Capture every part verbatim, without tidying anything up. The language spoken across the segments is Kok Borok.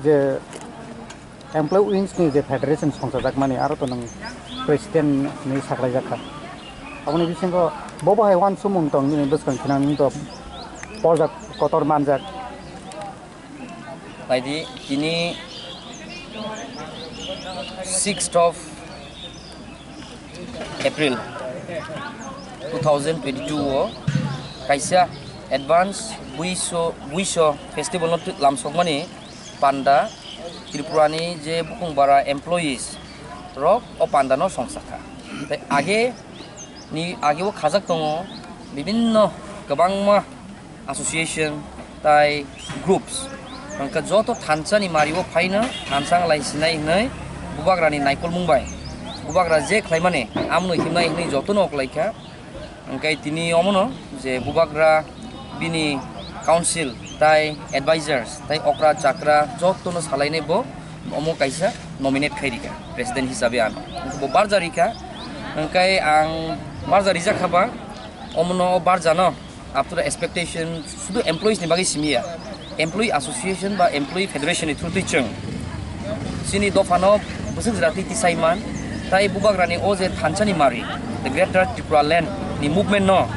Je employee wings ni je federation songchajakmani, aro to nwng president ni saklaijakha. Aboni bisingo bo bahai uansukmung tong nini bwskang khinang nini to porjak kotor manjak. Naidi, tini sixth of April two thousand twenty-two o kaisa advance buiso, buiso festival no twi-, lamsokmani panda Tripura ni je bukung bara employees rok o panda no songchakha. Tai age ni age o khajak tongo bibinno kwbangma association tai groups. Hwnkhe joto thansa ni mari o phaino thansa wng lai sinai hwnwi bubagra ni naikolmung bai bubagra je khlaimani amno himnai hwnwi jotono ok laikha. Hwnkhe tini omono je bubagra bini council tai advisors tai okra chakra jotono salainai bo omo kaisa nominate khai rikha president hisabe ano. Bo barja rikha, hwnkhe ang barja rijak kha ba, omono o barjano up to the expectation sudu employees ni bagwi simi ya, employee association ba employee federation ni through twi chwng chini dophano bwswk jora twi tisai man, tai bubagrani o je thansani mari, the Greater Tripura Land ni movement no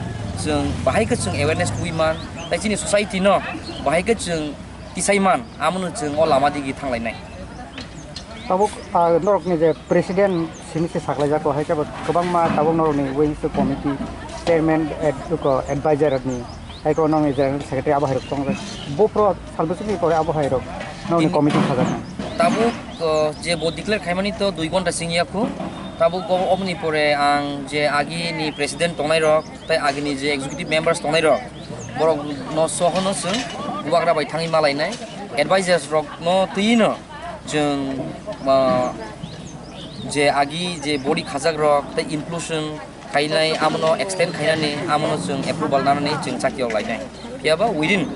chwng bahai khe chwng awareness twi man, tai chini society no bahai khe chwng tisai man, amono chwng o lama digi thanglainai. Tabuk, ah, norokni je president simi se saklaijak, hai khe bo kwbangma tabuk norokni wings committee chairman, ad-, ko advisor ni, hai khe norokni general secretary abo hai rok tongjak. Bo pro salbwswkni pore abo hai rok norokni Tini committee sajaknai. Tabuk, uh, je bo declare khaimani to dui ghonta sing yakhu. Tabuk o-, oboni pore ang je agi ni president tongnai rok, tai agini je executive members tongnai rok, borok no sohono chwng bubagra bai thangwi malainai, advisors rok no twi no chwng, ah, je agi je body khajak rok tai inclusion khainai, amono extend khainani, amono chwng approval nanani chwng chakirok lainai. Phiya ba within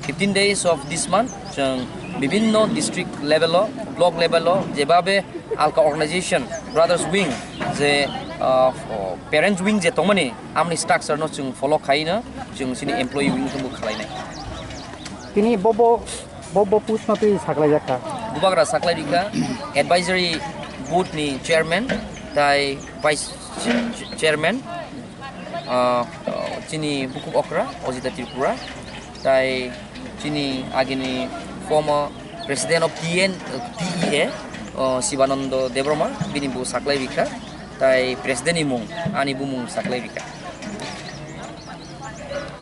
fifteen days of this month chwng bibinno district level o, block level o, jebabe alka organization, Brothers Wing, je, ah, parents wing je tongmani, amni structure no chwng follow khaina, chwng chini employee wing khe bo khalainai. Tini bo bo, bo bo post no twi saklai jakha. Bubagra saklai rikha, advisory board ni chairman, tai vice ch-, ch-, chairman, ah, chini bukhuk okra, Ojita Tripura, tai chini agini former president of T N, T E A, oh, Sibanando Debbarma, bini bo saklai rikha, tai president ni mung, ani bumung saklai rikha.